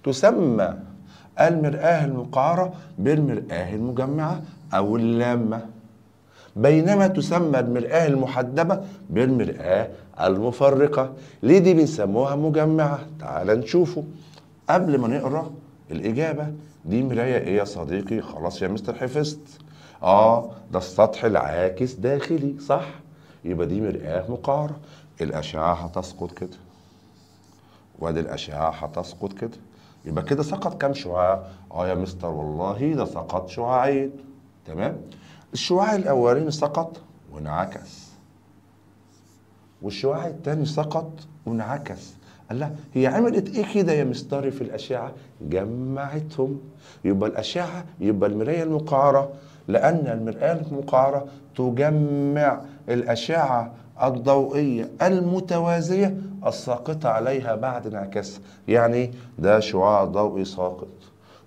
تسمى المرآة المقعرة بالمرآة المجمعة أو اللامة، بينما تسمى المرآة المحدبة بالمرآة المفرقة. ليه دي بنسموها مجمعة؟ تعال نشوفه قبل ما نقرأ الإجابة. دي مراية إيه يا صديقي؟ خلاص يا مستر حفظت. ده السطح العاكس داخلي، صح؟ يبقى دي مرآة مقعرة. الأشعة هتسقط كده، وادي الأشعة هتسقط كده، يبقى كده سقط كام شعاع؟ يا مستر والله ده سقط شعاعين. تمام؟ الشعاع الأولاني سقط وانعكس، والشعاع الثاني سقط وانعكس. قال لا، هي عملت ايه كده يا مستر في الأشعة؟ جمعتهم. يبقى الأشعة، يبقى المراية المقعرة، لأن المرآة المقعرة تجمع الأشعة الضوئية المتوازية الساقطة عليها بعد انعكاسها. يعني ده شعاع ضوئي ساقط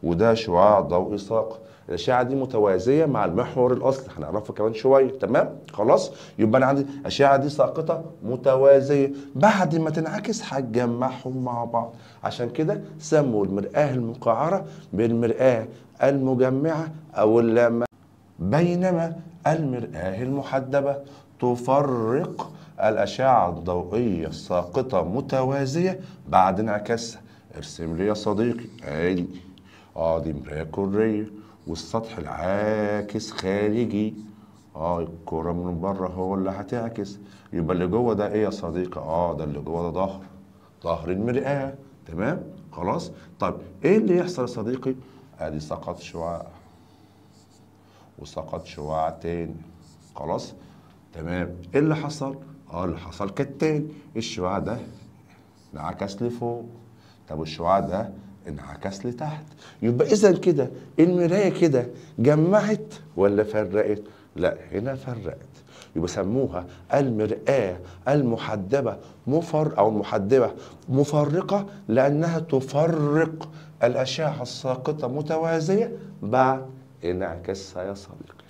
وده شعاع ضوئي ساقط، الأشعة دي متوازية مع المحور الأصلي، هنعرفه كمان شوية. تمام؟ خلاص؟ يبقى أنا عندي الأشعة دي ساقطة متوازية، بعد ما تنعكس هتجمعهم مع بعض. عشان كده سموا المرآة المقعرة بالمرآة المجمعة أو اللامة. بينما المرآة المحدبة تفرق الأشعة الضوئية الساقطة متوازية بعد انعكاسها. ارسم لي يا صديقي، ادي دي مراية كرية والسطح العاكس خارجي. الكرة من بره هو اللي هتعكس، يبقى اللي جوه ده ايه يا صديقي؟ ده اللي جوه ده ظهر المرآة. تمام؟ خلاص؟ طيب ايه اللي يحصل يا صديقي؟ ادي سقط شعاع وسقط شعاع تاني. خلاص؟ تمام. ايه اللي حصل؟ اللي حصل كالتالي، الشعاع ده انعكس لفوق، طب والشعاع ده انعكس لتحت. يبقى اذا كده المراية كده جمعت ولا فرقت؟ لا، هنا فرقت. يبقى سموها المرآة المحدبة أو المحدبة مفرقة، لأنها تفرق الأشعة الساقطة متوازية بعد انعكاسها يا صديقي.